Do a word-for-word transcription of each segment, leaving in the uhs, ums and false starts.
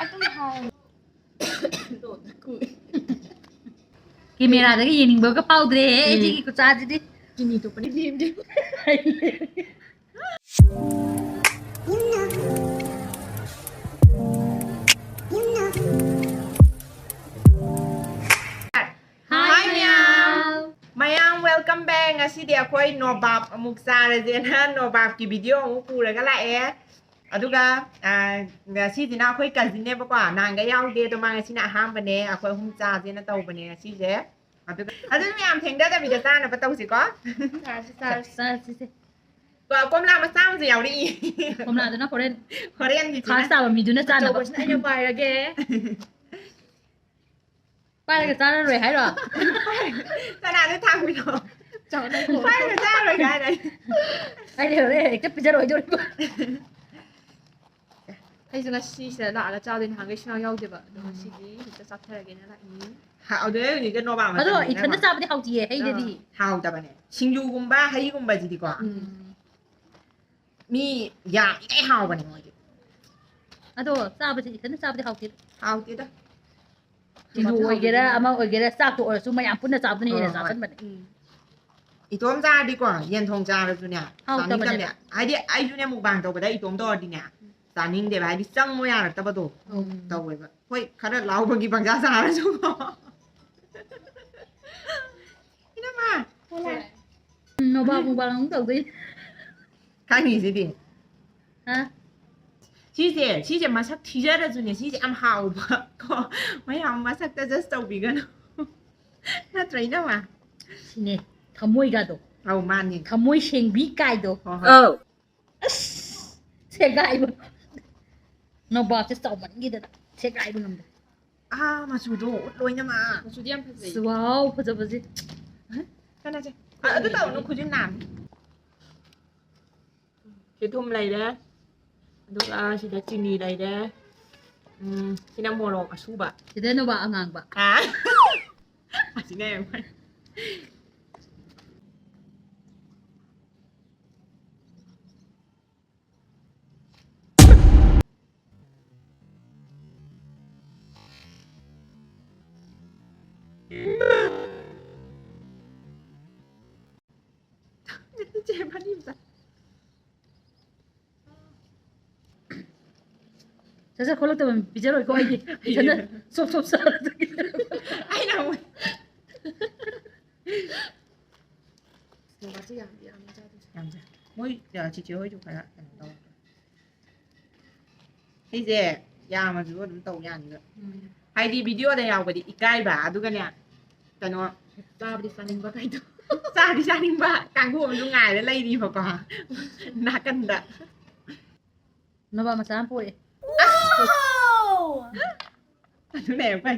ꯑꯗꯨꯝ ꯍꯥꯎ꯫ ꯀꯦꯃꯦꯔꯥꯗꯒ ꯌꯦꯡꯅꯤꯡꯕꯒ ꯐꯥꯎꯗ꯭ꯔꯦꯍꯦ, ꯎꯝ꯫ ꯑꯩꯁꯤꯒꯤ ꯈꯨꯆꯥꯁꯤꯗꯤ꯫ ꯆꯤꯅꯤ ꯇꯣꯞꯄꯅꯤ ꯂꯦꯝꯗꯦ꯫ Hi, hi, ꯃꯌꯥꯝ꯫ ꯃꯌꯥꯝ꯫ ꯃꯌꯥꯝ, welcome back꯫ ꯉꯁꯤꯗꯤ ꯑꯩꯈꯣꯏ ꯅꯣꯕꯥꯞ ꯑꯃꯨꯛ ꯆꯥꯔꯁꯦꯅ ꯅꯣꯕꯥꯞꯀꯤ video ꯑꯃꯨꯛ ꯄꯨꯔꯒ ꯂꯥꯛꯑꯦ꯫ ꯑꯗꯨꯒ, ꯑ, ꯉꯁꯤꯁꯤꯅ ꯑꯩꯈꯣꯏ cousinꯅꯦꯕꯀꯣ, ꯅꯍꯥꯟꯒ ꯌꯥꯎꯗꯦ, ꯑꯗꯣ ꯃꯥ ꯉꯁꯤꯅ ꯑꯍꯥꯟꯕꯅꯦ꯫ ꯑꯩꯈꯣꯏ ꯑꯍꯨꯝ ꯆꯥꯁꯦꯅ ꯇꯧꯕꯅꯦ ꯉꯁꯤꯁꯦ꯫ ꯑꯗꯨꯒ, ꯑꯗꯨꯅ ꯃꯌꯥꯝ ꯊꯦꯡꯊꯗꯕꯤꯗ ꯆꯥꯅꯕ ꯇꯧꯁꯤꯀꯣ꯫ ꯆꯥꯔꯁꯤ, ꯆꯥꯔꯁꯤ꯫ ꯆꯥꯔꯁꯤꯁꯦ꯫ ꯀꯣ-, ꯀꯣꯝꯂꯥ ꯃꯆꯥ ꯑꯃꯁꯨ ꯌꯥꯎꯔꯛꯏ꯫ ꯀꯣꯝꯂꯥꯗꯨꯅ ꯍꯣꯔꯦꯟ ꯀꯣꯝꯂꯥꯗꯤ ꯆꯤꯅ꯫ First ꯇꯥꯕ ꯃꯤꯗꯨꯅ ꯆꯥꯅꯕ꯫ ꯑꯆꯧꯕꯁꯤꯅ ꯑꯩꯅ ꯄꯥꯏꯔꯒꯦ꯫ ꯄꯥꯏꯔꯒ ꯆꯥꯔꯔꯣꯏ ꯍꯥꯏꯔꯣ? ꯀꯅꯥꯗ ꯊꯥꯡꯕꯤꯅꯣ? ꯆꯥꯎꯅ ꯄꯥꯏꯔꯒ ꯆꯥꯔꯔꯣꯏ ꯀꯥꯏꯅ꯫ ꯑꯩꯗꯤ ꯍꯣꯔꯦꯟ ꯍꯦꯛꯇ ꯄꯤꯖꯔꯣꯏꯗꯧꯔꯤꯕ꯫ ꯑꯩꯁꯨ ꯉꯁꯤ ꯁꯤꯗ ꯂꯥꯛꯑꯒ ꯆꯥꯗꯣꯏꯅꯦ, ꯅꯍꯥꯟꯈꯩ ꯁꯨꯡꯌꯥꯎ ꯌꯥꯎꯗꯦꯕ, ꯑꯗꯣ ꯎꯝ꯫ ꯉꯁꯤꯗꯤ ꯍꯦꯛꯇ ꯆꯥꯊꯔꯒꯦꯅ ꯂꯥꯛꯏꯅꯤ꯫ ꯍꯥꯎꯗꯣꯏ ꯍꯧꯖꯤꯛꯇ ꯅꯣꯕꯥꯞ ꯑꯗꯣ ꯃꯇꯝꯅꯤꯅꯀꯣ꯫ ꯏꯊꯟꯗ ꯆꯥꯕꯗꯤ ꯍꯥꯎꯇꯤꯌꯦ, ꯍꯩꯗꯗꯤ꯫ ꯑꯥ꯫ ꯍꯥꯎꯇꯕꯅꯦ꯫ ꯁꯤꯡꯖꯨꯒꯨꯝꯕ, ꯍꯩꯒꯨꯝꯕꯁꯤꯗꯤꯀꯣ꯫ ꯎꯝ꯫ ꯃꯤ ꯌꯥꯝꯃꯤꯉꯩ ꯍꯥꯎꯕꯅꯦ ꯃꯣꯏꯗꯤ꯫ ꯑꯗꯣ ꯆꯥꯕꯁꯦ, ꯏꯊꯟꯗ ꯆꯥꯕꯗꯤ ꯍꯥꯎꯇꯦ꯫ ꯍꯥꯎꯇꯦꯗ꯫ ꯁꯤꯡꯖꯨ ꯑꯣꯏꯒꯦꯔꯥ, ꯑꯃ ꯑꯣꯏꯒꯦꯔꯥ, ꯆꯥꯛꯇ ꯑꯣꯏꯔꯁꯨ ꯃꯌꯥꯝ ꯄꯨꯟꯅ ꯆꯥꯕꯗꯨꯅ ꯍꯦꯟꯅ ꯍꯣꯏ, ꯍꯣꯏ꯫ ꯆꯥꯁꯟꯕꯅꯦ꯫ ꯎꯝ꯫ ꯏꯇꯣꯝ ꯆꯥꯔꯗꯤꯀꯣ, ꯌꯦꯟ ꯊꯣꯡ ꯆꯥꯔꯁꯨꯅꯦ, ꯍꯥꯎꯇꯕꯅꯦ꯫ ꯆꯥꯅꯤꯡꯗꯕꯅꯦ꯫ ꯍꯥꯏꯗꯤ ꯑꯩꯁꯨꯅꯦ mukbang ꯇꯧꯕꯗ ꯏꯇꯣꯝ ꯇꯧꯔꯗꯤꯅꯦ, ꯆꯥꯅꯤꯡꯗꯦꯕ꯫ ꯍꯥꯏꯗꯤ ꯆꯪꯉꯣ ꯌꯥꯔꯛꯇꯕꯗꯣ ꯎꯝ꯫ ꯇꯧꯋꯦꯕ꯫ ꯍꯣꯏ, ꯈꯔ ꯂꯥꯎꯕꯒꯤ ꯄꯪꯆꯥ ꯆꯥꯔꯁꯨꯀꯣ꯫ ꯏꯅꯝꯃ꯫ ꯎꯝ, ꯅꯣꯕꯥꯞ mukbang ꯑꯃꯨꯛ ꯇꯧꯗꯣꯏꯅꯦ꯫ ꯈꯪꯉꯤꯁꯤꯗꯤ꯫ ꯍꯥ? ꯁꯤꯁꯦ, ꯁꯤꯁꯦ ꯃꯁꯛ ꯊꯤꯖꯔꯁꯨꯅꯦ, ꯁꯤꯁꯦ ꯌꯥꯝ ꯍꯥꯎꯕ ꯀꯣ꯫ ꯃꯌꯥꯝ ꯃꯁꯛꯇ judge ꯇꯧꯕꯤꯒꯅꯨ꯫ ꯅꯠꯇ꯭ꯔꯣ, ꯏꯅꯝꯃ? ꯁꯤꯅꯦ, ꯊꯃꯣꯏꯒꯗꯣ꯫ ꯑꯧ, ꯃꯥꯅꯦ꯫ ꯊꯃꯣꯏ ꯁꯦꯡꯕꯤ ꯀꯥꯏꯗꯣ꯫ ꯍꯣꯏ, ꯍꯣꯏ꯫ ꯑꯧ꯫ ꯑꯁ! ꯁꯦꯒꯥꯏꯕ꯫ ꯅꯣꯕꯥꯞꯁꯦ ꯆꯥꯎꯃꯟꯈꯤꯗꯅ ꯁꯦꯒꯥꯏꯕ ꯉꯝꯗꯦ꯫ ꯑꯥ, ꯃꯆꯨꯗꯣ ꯎꯠꯂꯣ, ꯏꯅꯝꯃ꯫ ꯃꯆꯨꯗꯤ ꯌꯥꯝ ꯐꯖꯩ꯫ ꯋꯥꯎ, ꯐꯖꯕꯁꯦ꯫ ꯀꯅꯥꯁꯦ? ꯑ, ꯑꯗꯨ ꯇꯧꯅꯨ, ꯈꯨꯖꯤꯟ ꯅꯥꯅꯤ꯫ ꯁꯤ ꯊꯨꯝ ꯂꯩꯔꯦ꯫ ꯑꯗꯨꯒ ꯁꯤꯗ ꯆꯤꯅꯤ ꯂꯩꯔꯦ꯫ ꯎꯝ, ꯁꯤꯅ ꯃꯣꯔꯣꯛ ꯑꯁꯨꯕ꯫ ꯁꯤꯗ ꯅꯣꯕꯥꯞ ꯑꯉꯥꯡꯕ꯫ ꯑꯥ꯫ ꯑꯁꯤꯅ ꯌꯥꯝ ꯐꯩ꯫ ꯆꯦ ꯐꯅꯤꯝꯇ꯫ ꯁꯠ ꯁꯠ ꯈꯣꯠꯂꯛꯇꯕ ꯄꯤꯖꯔꯣꯏꯀꯣ ꯑꯩꯗꯤ꯫ ꯏꯊꯟꯗ ꯆꯣꯞ ꯆꯣꯞ ꯆꯥꯔꯗꯣꯏꯅꯦ꯫ ꯑꯩꯅ ꯑꯃꯨꯛ ꯁꯤꯡꯖꯨꯒꯁꯦ ꯌꯥꯝ ꯌꯥꯝ ꯆꯥꯗꯣꯏꯁꯦ꯫ ꯌꯥꯝ ꯆꯥꯏ꯫ ꯃꯣꯏ, ꯑ, ꯆꯤꯆꯦ ꯍꯣꯏꯁꯨ ꯈꯔ ꯀꯩꯅꯣ ꯇꯧ꯫ ꯁꯤꯁꯦ ꯌꯥꯝꯃꯁꯨ ꯑꯗꯨꯝ ꯇꯧ ꯌꯥꯅꯤꯕ꯫ ꯎꯝ꯫ ꯍꯥꯏꯗꯤ ꯚꯤꯗꯤꯑꯣꯗ ꯌꯥꯎꯕꯗꯤ ꯏꯀꯥꯏꯕ, ꯑꯗꯨꯒꯅꯦ, ꯀꯩꯅꯣ, ꯆꯥꯕꯗꯤ ꯆꯥꯅꯤꯡꯕ ꯀꯩꯗꯣ꯫ ꯆꯥꯗꯤ ꯆꯥꯅꯤꯡꯕ ꯀꯥꯡꯕꯨ ꯑꯃꯁꯨ ꯉꯥꯏꯔ ꯂꯩꯔꯤꯕꯀꯣ ꯅꯥꯀꯟꯗ꯫ ꯅꯣꯕꯥꯞ ꯃꯆꯥ ꯑꯃ ꯄꯣꯔꯛꯑꯦ꯫ ꯑꯗꯨꯅꯦ ꯐꯩ꯫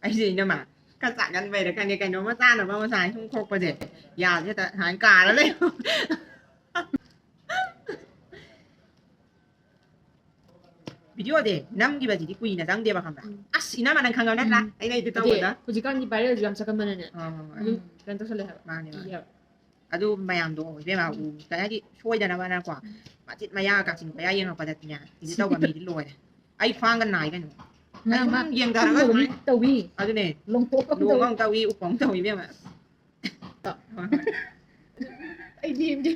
ꯑꯩꯁꯦ ꯏꯅꯝꯃ ꯈꯔ ꯆꯥꯒꯟꯕꯩꯔ ꯈꯪꯗꯦ, ꯀꯩꯅꯣꯝꯃ ꯆꯥꯅꯕ ꯑꯃ ꯁꯨꯃꯥꯏꯅ ꯁꯨꯝ ꯈꯣꯛꯄꯁꯦ, ꯌꯥꯁꯦ ꯍꯦꯛꯇ ꯁꯨꯃꯥꯏꯅ ꯀꯥꯔ ꯂꯩ꯫ ꯚꯤꯗꯤꯑꯣꯗꯤ ꯅꯝꯈꯤꯕꯁꯤꯗꯤ ꯀꯨꯏꯅ ꯆꯪꯗꯦꯕ, ꯈꯪꯕ꯭ꯔꯥ? ꯎꯝ꯫ ꯑꯁ, ꯏꯅꯝꯃ ꯅꯪ ꯈꯪꯉꯕ ꯅꯠꯇ꯭ꯔꯥ? ꯎꯝ꯫ ꯑꯩꯅ ꯑꯗꯨ ꯅꯠꯇꯦ, ꯇꯧꯕꯗ꯫ ꯍꯧꯖꯤꯛꯀꯥꯟꯗꯤ ꯚꯥꯏꯔꯦꯜꯁꯨ ꯌꯥꯝ ꯆꯠꯀꯟꯕꯅꯅꯦ꯫ ꯍꯣꯏ, ꯍꯣꯏ, ꯍꯣꯏ꯫ ꯑꯗꯨꯝ ꯀꯩꯅꯣ ꯇꯧꯁꯜꯂꯦ ꯍꯥꯏꯕ꯫ ꯃꯥꯅꯦ, ꯃꯥꯅꯦ꯫ ꯀꯤꯌꯦ ꯍꯥꯏꯕ꯫ ꯑꯗꯨ ꯃꯌꯥꯝꯗꯣ ꯏꯕꯦꯝꯃ, ꯎꯝ꯫ ꯎ, ꯀꯩ ꯍꯥꯏꯗꯤ, ꯁꯣꯏꯗꯅꯕꯅꯀꯣ, ꯎꯝ꯫ ꯃꯆꯤꯟ ꯃꯌꯥ, ꯀꯥꯆꯤꯟ ꯀꯣꯌꯥ ꯌꯦꯡꯉꯛꯄꯗꯅꯦ, ꯁꯤꯗꯤ ꯇꯧꯕ ꯃꯤꯗꯤ ꯂꯣꯏꯔꯦ꯫ ꯑꯩ ꯈ꯭ꯋꯥꯡꯒ ꯅꯥꯏ ꯀꯩꯅꯣ꯫ ꯅꯪ ꯑꯩ ꯁꯨꯝ ꯑꯃ ꯌꯦꯡꯊꯔꯒ ꯇꯨꯝꯗꯕ ꯃꯤ ꯁꯨꯃꯥꯏꯅ ꯇꯧꯏ꯫ ꯑꯗꯨꯅꯦ꯫ ꯂꯣꯡꯊꯣꯛꯄ ꯑꯃ ꯂꯣꯡꯕ ꯇꯧꯏ꯫ ꯑꯃ ꯇꯧꯏ, ꯎꯞꯄ ꯑꯃ ꯇꯧꯏ ꯏꯕꯦꯝꯃ꯫ ꯇꯧ꯫ ꯍꯣꯏ, ꯍꯣꯏ꯫ ꯑꯩꯗꯤ ꯌꯦꯡꯗꯦ꯫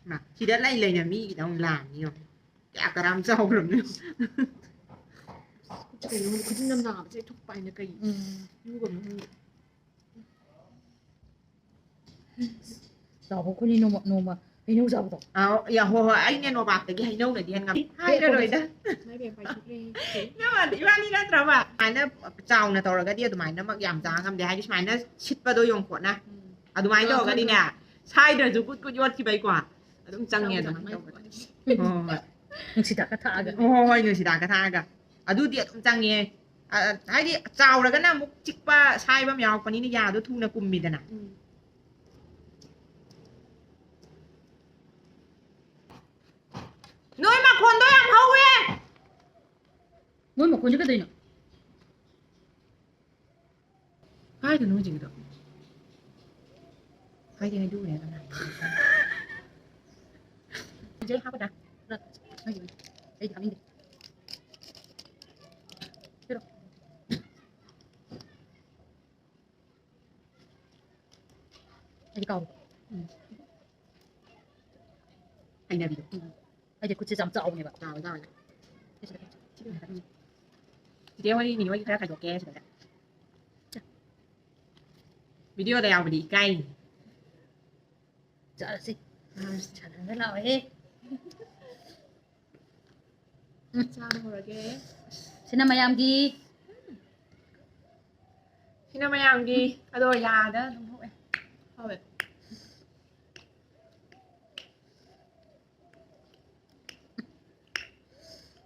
ꯃꯥ, ꯁꯤꯗ ꯂꯩ ꯂꯩꯅ ꯃꯤꯒꯤꯗ ꯑꯃꯨꯛ ꯂꯥꯝꯃꯤ ꯌꯦꯡꯉꯣ꯫ ꯀꯌꯥ ꯀꯔꯥꯝ ꯆꯥꯎꯈ꯭ꯔꯕꯅꯣ ꯌꯦꯡꯉꯣ꯫ ꯀꯩꯅꯣ ꯈꯨꯖꯤꯟ ꯌꯥꯝ ꯅꯥꯕꯁꯦ ꯊꯨꯞꯄ ꯍꯥꯏꯅ ꯀꯩ? ꯎꯝ꯫ ꯌꯨꯒ ꯃꯅꯨꯡ꯫ ꯆꯥꯎꯕ ꯑꯩꯈꯣꯏꯅꯤ ꯅꯣꯡꯃ, ꯅꯣꯡꯃ ꯍꯩꯅꯧ ꯆꯥꯕꯗꯣ꯫ ꯑꯥꯎ, ꯌꯥ, ꯍꯣꯏ, ꯍꯣꯏ, ꯑꯩꯅꯦ ꯅꯣꯕꯥꯞꯇꯒꯤ ꯍꯩꯅꯧꯅꯗꯤ ꯍꯦꯟ ꯉꯝꯃꯤ꯫ ꯍꯥꯏꯔꯔꯣꯏꯗ꯫ ꯃꯥꯏ ꯄꯦꯝꯃ ꯄꯥꯏꯊꯣꯛꯈ꯭ꯔꯦ꯫ ꯅꯪ ꯏꯕꯥꯅꯤ ꯅꯠꯇ꯭ꯔꯕ? ꯁꯨꯃꯥꯏꯅ ꯆꯥꯎꯅ ꯇꯧꯔꯒꯗꯤ ꯑꯗꯨꯃꯥꯏꯅꯃꯛ ꯌꯥꯝ ꯆꯥ ꯉꯝꯗꯦ꯫ ꯍꯥꯏꯗꯤ ꯁꯨꯃꯥꯏꯅ ꯁꯤꯠꯄꯗꯣ ꯌꯣꯡꯈꯣꯠꯅ꯫ ꯎꯝ꯫ ꯑꯗꯨꯃꯥꯏꯅ ꯑꯥ, ꯇꯧꯔꯒꯗꯤꯅꯦ, ꯈꯪꯉꯦ꯫ ꯁꯥꯏꯗ꯭ꯔꯁꯨ ꯒꯨꯠ ꯒꯨꯠ ꯌꯣꯠꯈꯤꯕꯩꯀꯣ꯫ ꯑꯗꯨꯝ ꯆꯪꯉꯦ ꯆꯥꯎ ꯑꯗꯨꯃꯥꯏꯅ ꯆꯥꯎ ꯇꯧꯕꯗ꯫ ꯍꯣꯏ, ꯍꯣꯏ, ꯍꯣꯏ꯫ ꯅꯨꯡꯁꯤꯗꯥꯛꯀ ꯊꯥꯛꯑꯒ꯫ ꯍꯣꯏ, ꯍꯣꯏ, ꯍꯣꯏ, ꯅꯨꯡꯁꯤꯗꯥꯛꯀ ꯊꯥꯛꯑꯒ꯫ ꯑꯗꯨꯗꯤ ꯑꯗꯨꯝ ꯆꯪꯉꯦ꯫ ꯑ, ꯍꯥꯏꯗꯤ ꯆꯥꯎꯔꯒꯅ ꯑꯃꯨꯛ ꯆꯤꯛꯄ, ꯁꯥꯏꯕ ꯑꯃ ꯌꯥꯎꯔꯛꯄꯅꯤꯅ ꯌꯥꯗꯣ ꯊꯨꯅ ꯀꯨꯝꯃꯤꯗꯅ꯫ ꯎꯝ꯫ ꯅꯣꯏ ꯃꯈꯣꯟꯗꯣ ꯌꯥꯝ ꯍꯧꯋꯦ꯫ ꯅꯣꯏ ꯃꯈꯣꯟꯁꯦ ꯀꯩꯗꯧꯅꯣ? ꯀꯥꯏꯗꯅꯣ ꯍꯧꯖꯤꯛꯀꯤꯗꯣ? ꯑꯩꯗꯤ ꯍꯩꯗꯨꯅꯦ ꯑꯗꯨꯝ ꯍꯥꯏ꯫ ꯏꯆꯦ ꯍꯥꯞꯀꯗ꯭ꯔꯥ? ꯑꯩꯗꯤ ꯍꯥꯞꯅꯤꯡꯗꯦ꯫ ꯄꯤꯔꯛꯑꯣ꯫ ꯑꯩꯗꯤ ꯀꯥꯎꯔꯦ꯫ ꯎꯝ꯫ ꯍꯩꯅꯕꯤꯗꯣ꯫ ꯎꯝ꯫ ꯑꯩꯗꯤ ꯈꯨꯠꯁꯦ ꯌꯥꯝ ꯆꯥꯎꯕꯅꯦꯕ꯫ ꯆꯥꯎꯋꯦ, ꯆꯥꯎꯋꯦ꯫ ꯆꯤꯆꯦ ꯍꯣꯏ ꯅꯤꯅꯤ ꯍꯣꯏꯒꯤ ꯈꯔ ꯈꯥꯏꯗꯣꯛꯀꯦ ꯁꯤꯗ꯫ ꯚꯤꯗꯤꯑꯣꯗ ꯌꯥꯎꯕꯗꯤ ꯏꯀꯥꯏ꯫ ꯆꯥꯔꯁꯤ꯫ ꯁꯥꯟꯅꯔ ꯂꯥꯛꯑꯣꯍꯦ꯫ ꯎꯝ꯫ ꯆꯥꯕ ꯍꯧꯔꯒꯦ꯫ ꯁꯤꯅ ꯃꯌꯥꯝꯒꯤ꯫ ꯁꯤꯅ ꯃꯌꯥꯝꯒꯤ꯫ ꯑꯗꯣ ꯌꯥꯗ ꯑꯗꯨꯝ ꯍꯧꯑꯦ꯫ ꯍꯧꯋꯦ꯫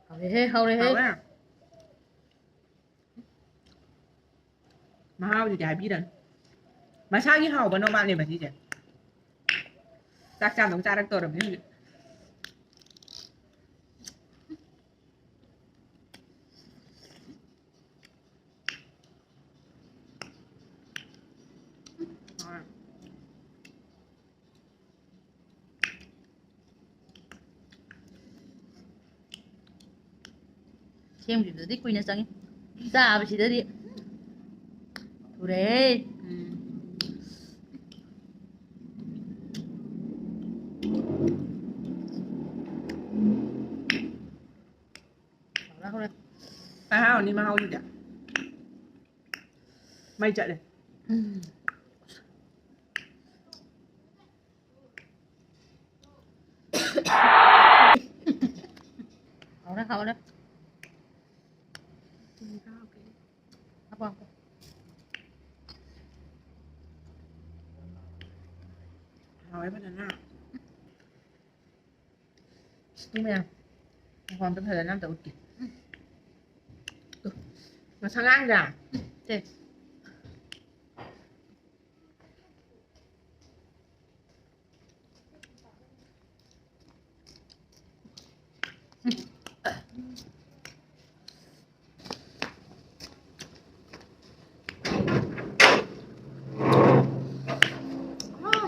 ꯍꯧꯔꯦꯍꯦ, ꯍꯧꯔꯦꯍꯦ꯫ ꯍꯥꯎꯋꯦ꯫ ꯃꯍꯥꯎꯗꯨꯗꯤ ꯍꯥꯏꯕꯤꯔꯅꯨ꯫ ꯃꯁꯥꯒꯤ ꯍꯥꯎꯕ ꯅꯣꯕꯥꯞꯅꯦꯕ ꯁꯤꯁꯦ꯫ ꯆꯥꯛ ꯆꯥꯗꯧ ꯆꯥꯔꯛꯇꯧꯔꯕꯅꯤ ꯍꯧꯖꯤꯛ꯫ ꯁꯦꯝꯈꯤꯕꯗꯗꯤ ꯀꯨꯏꯅ ꯆꯪꯉꯤ, ꯆꯥꯕꯁꯤꯗꯗꯤ ꯊꯨꯔꯦꯍꯦ꯫ ꯎꯝ꯫ ꯍꯧꯔꯦ, ꯍꯧꯔꯦ꯫ ꯀꯥꯏ ꯍꯥꯎꯅꯤ ꯃꯍꯥꯎꯗꯨꯗꯤ? ꯃꯩ ꯆꯠꯂꯦ꯫ ꯎꯝ꯫ ꯍꯥꯎꯔꯦ, ꯍꯥꯎꯔꯦ꯫ ꯍꯥꯞꯄꯣ, ꯍꯥꯞꯄꯣ꯫ ꯍꯥꯎꯔꯦ ꯐꯖꯅ꯫ ꯏꯁ, ꯇꯨ ꯃꯌꯥꯝ꯫ ꯃꯈꯣꯟ ꯑꯝꯇ ꯐꯖꯅ ꯑꯝꯇ ꯎꯠꯀꯦ꯫ ꯇꯨ꯫ ꯃꯁꯛ ꯉꯥꯡꯗ꯭ꯔꯥ? ꯁꯦ꯫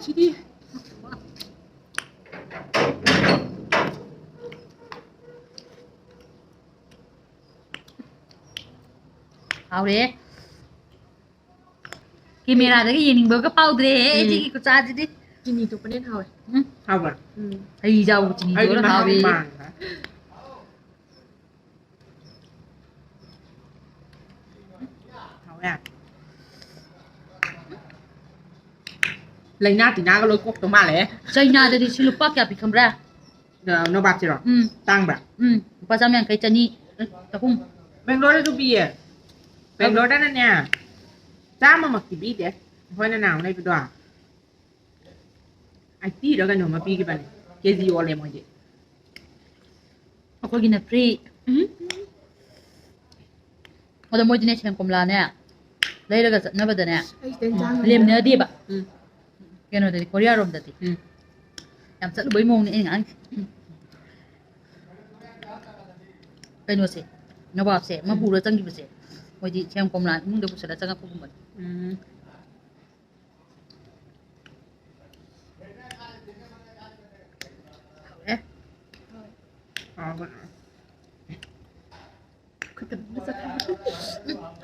ꯁꯤꯗꯤ꯫ ꯍꯥꯎꯔꯦ꯫ ꯀꯦꯃꯦꯔꯥꯗꯒꯤ ꯌꯦꯡꯅꯤꯡꯕꯒ ꯐꯥꯎꯗ꯭ꯔꯦꯍꯦ, ꯎꯝ꯫ ꯑꯩ ꯁꯤꯒꯤ ꯈꯨꯆꯥꯁꯤꯗꯤ꯫ ꯆꯤꯅꯤ ꯇꯣꯞꯄꯅ ꯍꯦꯟꯅ ꯍꯥꯎꯋꯦ꯫ ꯎꯝ꯫ ꯍꯥꯎꯕ꯭ꯔꯥ? ꯎꯝ꯫ ꯍꯩ ꯆꯥꯕꯨ ꯆꯤꯅꯤ ꯑꯩꯗꯤ ꯇꯣꯠꯂ ꯃꯍꯥꯎ ꯍꯥꯎꯋꯦ꯫ ꯃꯥꯡꯈ꯭ꯔꯦ꯫ ꯍꯥꯎꯋꯦ꯫ ꯂꯥꯏꯅꯥ ꯇꯤꯟꯅꯥꯒ ꯂꯣꯏ ꯀꯣꯛꯇꯧ ꯃꯥꯜꯂꯦ꯫ ꯆꯩꯅꯥꯗꯗꯤ ꯁꯤ ꯂꯨꯄꯥ ꯀꯌꯥ ꯄꯤ ꯈꯪꯕ꯭ꯔꯥ? ꯅ-, ꯅꯣꯕꯥꯞꯁꯤꯔꯣ? ꯎꯝ꯫ ꯇꯥꯡꯕ꯭ꯔꯥ? ꯎꯝ꯫ ꯂꯨꯄꯥ ꯆꯥꯝ ꯌꯥꯡꯈꯩ, ꯆꯅꯤ, ꯆꯍꯨꯝ꯫ ꯕꯦꯡꯒ꯭ꯂꯣꯔꯗꯁꯨ ꯄꯤꯌꯦ꯫ ꯕꯦꯡꯒ꯭ꯂꯣꯔꯗꯅꯅꯦ, ꯆꯥꯝꯃꯃꯛꯇꯤ ꯄꯤꯗꯦ꯫ ꯑꯩꯈꯣꯏꯅ ꯅꯍꯥꯟ ꯂꯩꯕꯗꯣ꯫ ꯑꯩꯠꯇꯤꯔ ꯀꯩꯅꯣꯝꯃ ꯄꯤꯈꯤꯕꯅꯦ꯫ ꯀꯦ ꯖꯤ ꯑꯣꯜꯂꯦ ꯃꯣꯏꯗꯤ꯫ ꯑꯩꯈꯣꯏꯒꯤꯅ free꯫ ꯎꯝ꯫ ꯑꯗꯣ ꯃꯣꯏꯗꯤꯅꯦ ꯁꯦꯝ ꯀꯣꯝꯂꯥꯅꯦ, ꯂꯩꯔꯒ ꯆꯠꯅꯕꯗꯅꯦ, ꯑꯩ ꯁꯤꯗꯩ ꯆꯥ ꯉꯝꯗ꯭ꯔꯦ꯫ ꯂꯦꯝꯅꯗꯦꯕ꯫ ꯎꯝ꯫ ꯀꯩꯅꯣꯗꯗꯤ, ꯀꯣꯔꯤꯌꯥꯔꯣꯝꯗꯗꯤ꯫ ꯎꯝ꯫ ꯌꯥꯝ ꯆꯠꯂꯨꯕꯩ ꯃꯑꯣꯡꯅꯦ ꯑꯩꯅ ꯉꯥꯡꯉꯤꯁꯦ꯫ ꯎꯝ꯫ ꯀꯩꯅꯣꯁꯦ, ꯅꯣꯕꯥꯞꯁꯦ, ꯎꯝ꯫ ꯃꯄꯨꯔ ꯆꯪꯈꯤꯕꯁꯦ, ꯃꯣꯏꯗꯤ ꯁꯦꯝ ꯀꯣꯝꯂꯥ ꯏꯃꯨꯡꯗ ꯄꯨꯁꯜꯂ ꯆꯪꯉꯛꯄꯒꯨꯝꯕꯅꯤ꯫ ꯎꯝ꯫ ꯍꯥꯎꯔꯦ꯫ ꯍꯥꯎꯕꯅꯦ꯫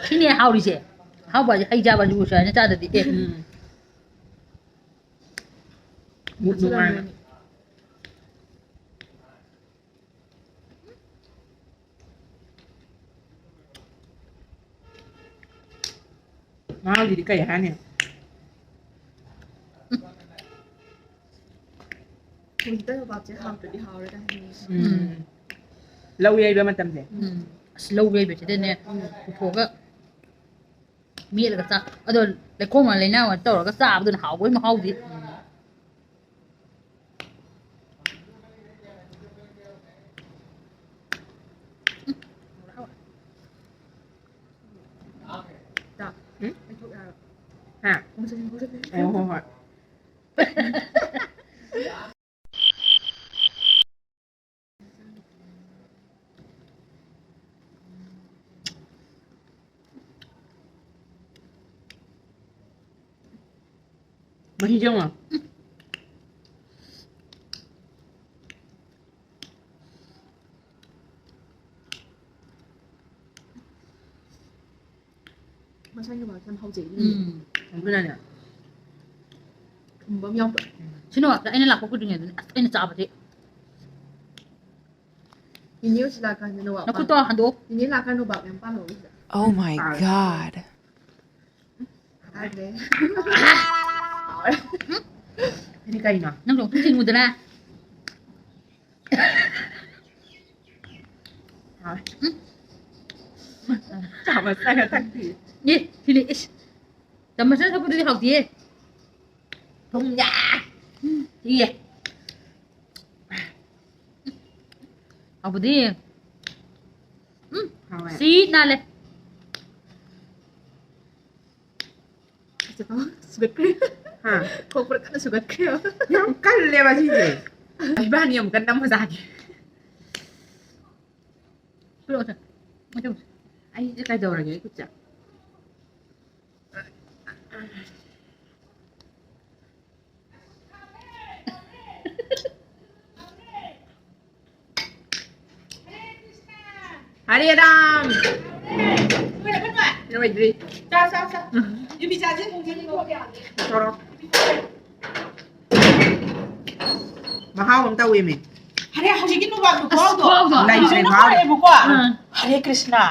ꯁꯤꯅꯦ ꯍꯥꯎꯔꯤꯁꯦ꯫ ꯑꯍꯥꯎꯕ ꯍꯥꯏꯁꯦ ꯍꯩ ꯆꯥꯕꯁꯤꯕꯨ ꯁꯨꯃꯥꯏꯅ ꯆꯥꯗꯗꯤ ꯑꯦ꯫ ꯎꯝ꯫ ꯃꯨꯠ ꯅꯨꯡꯉꯥꯏꯅ꯫ ꯃꯍꯥꯎꯁꯤꯗꯤ ꯀꯩ ꯍꯥꯏꯅꯤ? ꯍꯧꯖꯤꯛꯇ ꯌꯣꯄꯥꯛꯁꯦ ꯍꯥꯎꯇ꯭ꯔꯗꯤ ꯍꯥꯎꯔꯣꯏ ꯀꯥꯏ ꯍꯥꯏꯅꯤꯡꯉꯤ꯫ ꯎꯝ꯫ ꯂꯧ ꯌꯩꯕ ꯃꯇꯝꯁꯦ꯫ ꯎꯝ꯫ ꯑꯁ, ꯂꯧ ꯌꯩꯕꯁꯤꯗꯅꯦ, ꯎꯝ꯫ ꯄꯨꯊꯣꯛꯑꯒ ꯃꯦꯠꯂꯒ ꯆꯥ-, ꯑꯗꯣ ꯂꯩꯈꯣꯝ ꯂꯩꯅꯥꯡ ꯇꯧꯔꯒ ꯆꯥꯕꯗꯨꯅ ꯍꯥꯎꯕꯒꯤ ꯃꯍꯥꯎꯗꯤ꯫ ꯎꯝ꯫ ꯍꯥ? ꯑꯣ, ꯍꯣꯏ, ꯍꯣꯏ꯫ ꯃꯍꯤ ꯌꯦꯡꯉꯣ꯫ ꯃꯁꯥꯒꯤ ꯃꯥꯁꯦ ꯌꯥꯝ ꯍꯥꯎꯖꯩ꯫ ꯎꯝ꯫ ꯑꯗꯨꯅꯅꯦ꯫ ꯊꯨꯝꯕ ꯑꯃ ꯌꯥꯎꯗ꯭ꯔꯣ? ꯁꯤꯅ ꯑꯩꯅ ꯂꯥꯛꯄ ꯀꯨꯏꯗ꯭ꯔꯤꯉꯩꯗꯅꯦ ꯑꯁ ꯑꯩꯅ ꯆꯥꯕꯗꯤ꯫ ꯅꯤꯅꯦ ꯍꯣꯏꯁꯤ ꯂꯥꯛꯀꯥꯟꯗ ꯅꯣꯕꯥꯞ ꯅꯈꯨꯠꯇꯣ ꯄꯥꯟ-, ꯍꯟꯗꯣꯛꯑꯣ꯫ ꯅꯤꯅꯦ ꯂꯥꯛꯀꯥꯟꯗ ꯅꯣꯕꯥꯞ ꯌꯥꯝ ꯄꯥꯜꯍꯧꯋꯤ ꯁꯤꯗ꯫ Oh my God. ꯍꯥꯏꯗ꯭ꯔꯦ꯫ ꯁꯤꯗꯤ ꯀꯩꯅꯣ? ꯅꯪ ꯂꯣꯡꯊꯨꯝ ꯊꯤꯡꯉꯨꯗꯅ꯫ ꯍꯥꯎꯋꯦ꯫ ꯎꯝ꯫ ꯆꯥꯃꯁꯅꯒ ꯊꯛꯇꯦ꯫ ꯑꯦ, ꯁꯤꯗꯤ ꯏꯁ꯫ ꯆꯥꯃꯁꯅ ꯊꯛꯄꯗꯨꯗꯤ ꯍꯥꯎꯇꯤꯌꯦ꯫ ꯊꯨꯝ ꯌꯥ꯫ ꯎꯝ꯫ ꯁꯤꯌꯦ꯫ ꯍꯥꯎꯕꯗꯤ꯫ ꯎꯝ꯫ ꯍꯥꯎꯋꯦ꯫ ꯁꯤ ꯅꯥꯜꯂꯦ꯫ ꯁꯨꯒꯠꯈ꯭ꯔꯦ꯫ ꯍꯥ꯫ ꯈꯣꯛꯄ꯭ꯔꯥ ꯀꯟꯅ ꯁꯨꯒꯠꯈ꯭ꯔꯦꯕ꯫ ꯌꯥꯝ ꯀꯜꯂꯦꯕ ꯁꯤꯁꯦ꯫ ꯏꯕꯥꯅꯤ ꯑꯃꯨꯛꯀ ꯅꯝꯃꯖꯥꯠꯅꯤ꯫ ꯄꯤꯔꯛꯑꯣꯁꯦ꯫ ꯑꯩꯁꯦ ꯀꯩꯗꯧꯔꯒꯦ ꯑꯩ ꯈꯨꯠꯁꯦ? ꯍꯔꯦ ꯔꯥꯝ꯫ ꯂꯣꯏꯗ꯭ꯔꯤ꯫ ꯆꯥ, ꯆꯥ, ꯆꯥ꯫ ꯌꯨꯕꯤ ꯆꯥꯁꯦ꯫ ꯇꯧꯔꯣ꯫ ꯃꯍꯥꯎ ꯑꯃ ꯇꯧꯋꯦꯃꯤ꯫ ꯍꯔꯦ, ꯍꯧꯖꯤꯛꯀꯤ ꯅꯣꯕꯥꯞꯀꯤ ꯑꯁ, ꯈꯨꯍꯥꯎꯗꯣ꯫ ꯈꯨꯍꯥꯎꯗꯣ꯫ ꯂꯩꯇ꯭ꯔꯦ ꯐꯖꯅ ꯈꯨꯍꯥꯎꯗꯣ꯫ ꯍꯥꯎꯔꯛꯑꯦꯕꯀꯣ꯫ ꯑꯥ꯫ ꯍꯔꯦ ꯀ꯭ꯔꯤꯁꯅ꯫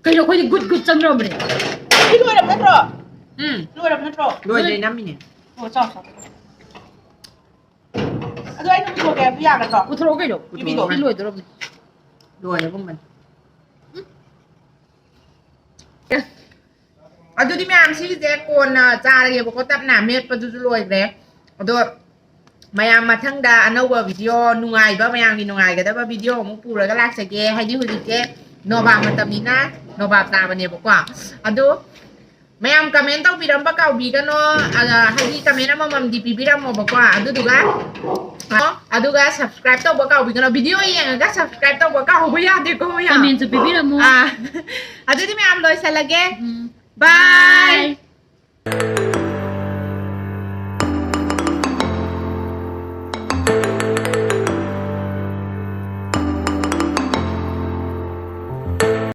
ꯀꯩꯅꯣ ꯑꯩꯈꯣꯏꯗꯤ ꯒꯨꯠ ꯒꯨꯠ ꯆꯪꯈ꯭ꯔꯕꯅꯦ꯫ ꯁꯤ ꯂꯣꯏꯔꯕ ꯅꯠꯇ꯭ꯔꯣ? ꯎꯝ꯫ ꯂꯣꯏꯔꯕ ꯅꯠꯇ꯭ꯔꯣ? ꯂꯣꯏꯗ꯭ꯔꯦ, ꯅꯝꯃꯤꯅꯦ꯫ ꯑꯣ, ꯆꯥꯎ, ꯆꯥꯎ꯫ ꯑꯗꯣ ꯑꯩꯅ ꯄꯨꯊꯣꯛꯀꯦ ꯍꯥꯏꯕꯗꯤ ꯌꯥꯒꯗ꯭ꯔꯣ? ꯄꯨꯊꯣꯔꯛꯑꯣ ꯀꯩꯅꯣ꯫ ꯄꯨꯊꯣꯔꯛꯑꯣ꯫ ꯌꯨꯕꯤꯗꯣ꯫ ꯁꯤ ꯂꯣꯏꯗꯣꯔꯕꯅꯦ꯫ ꯂꯣꯏꯔꯒꯨꯝꯕꯅꯤ꯫ ꯎꯝ꯫ ꯑꯦ꯫ ꯑꯗꯨꯗꯤ ꯃꯌꯥꯝ ꯁꯤꯒꯤꯁꯦ ꯀꯣꯟꯅ ꯆꯥꯔꯒꯦꯕꯀꯣ, ꯇꯞꯅ꯫ ꯃꯦꯠꯄꯗꯨꯁꯨ ꯂꯣꯏꯈ꯭ꯔꯦ꯫ ꯑꯗꯣ ꯃꯌꯥꯝ ꯃꯊꯪꯗ ꯑꯅꯧꯕ video, ꯅꯨꯡꯉꯥꯏꯕ, ꯃꯌꯥꯝꯒꯤ ꯅꯨꯡꯉꯥꯏꯒꯗꯕ video ꯑꯃꯨꯛ ꯄꯨꯔꯒ ꯂꯥꯛꯆꯒꯦ꯫ ꯍꯥꯏꯗꯤ ꯍꯧꯖꯤꯛꯁꯦ ꯅꯣꯕꯥꯞ ꯃꯇꯝꯅꯤꯅ ꯅꯣꯕꯥꯞ ꯆꯥꯕꯅꯦꯕꯀꯣ꯫ ꯑꯗꯣ ꯃꯌꯥꯝ comment ꯇꯧꯕꯤꯔꯝꯕ ꯀꯥꯎꯕꯤꯒꯅꯣ꯫ ꯑ, ꯍꯥꯏꯗꯤ comment ꯑꯃꯃꯝꯗꯤ ꯄꯤꯕꯤꯔꯝꯃꯣꯕꯀꯣ꯫ ꯑꯗꯨꯗꯨꯒ, ꯑꯗꯨꯒ subscribe ꯇꯧꯕ ꯀꯥꯎꯕꯤꯒꯅꯣ꯫ Video ꯌꯦꯡꯉꯒ subscribe ꯇꯧꯕ ꯀꯥꯎꯕ ꯌꯥꯗꯦꯀꯣ ꯃꯌꯥꯝ꯫ Commentꯁꯨ ꯄꯤꯕꯤꯔꯝꯃꯣ꯫ ꯑ, ꯑꯗꯨꯗꯤ ꯃꯌꯥꯝ ꯂꯣꯏꯁꯜꯂꯒꯦ꯫ ꯎꯝ꯫ Bye꯫ Bye꯫